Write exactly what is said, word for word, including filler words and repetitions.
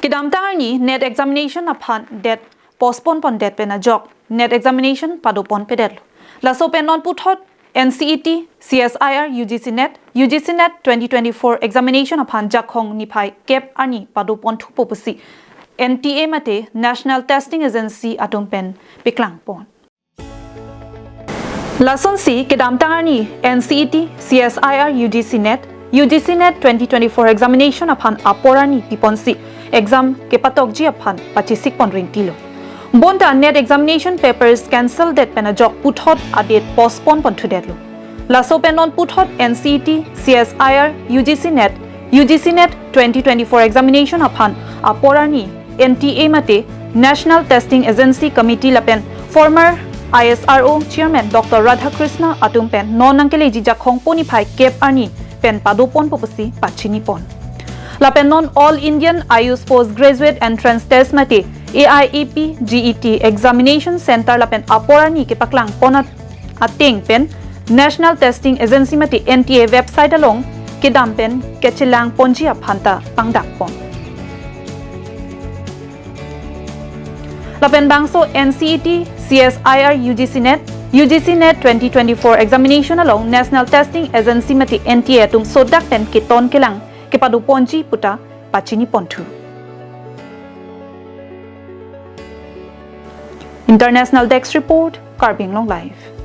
Kedamtang arni NET examination aphan date postpone pondet pen ajok NET examination padoponpedetlo. Laso pen non puthot NCET, CSIR, UGC NET, UGC NET twenty twenty-four examination aphan Jakhong niphai kep arni padoponthupo pusi NTA mate National Testing Agency atum pen paklangpon. Lasonsi kedamtang arni NCET, CSIR, UGC NET, UGC NET twenty twenty-four examination aphan apor arni piponsi exam kepatokji aphan pachisikpon ringtilo. Bonta NET examination papers cancel det pen ajok puthot adate postpone ponthudetlo. Laso pen non puthot NCET, CSIR, UGC NET, UGC NET twenty twenty-four examination aphan apor arni NTA mate National Testing Agency Committee lapen former ISRO Chairman Doctor Radhakrishna atum pen non nangkeleji Jakhong po niphai kep arni pen padoponpo pusi pachinipon. Lapen non All Indian Ayush Postgraduate Entrance Test mate AIAP GET Examination Center lapen apor arni kepaklangpon at- ateng pen National Testing Agency mate NTA website along kedam pen kachelangponji aphanta pangdakpon. Lapen bangso NCET, CSIR, UGC NET, UGC NET twenty twenty-four examination along National Testing Agency mate NTA atum sodak pen keton kelang kepadoponji puta pachiniponthu. International Desk Report, Karbi Anglong Live.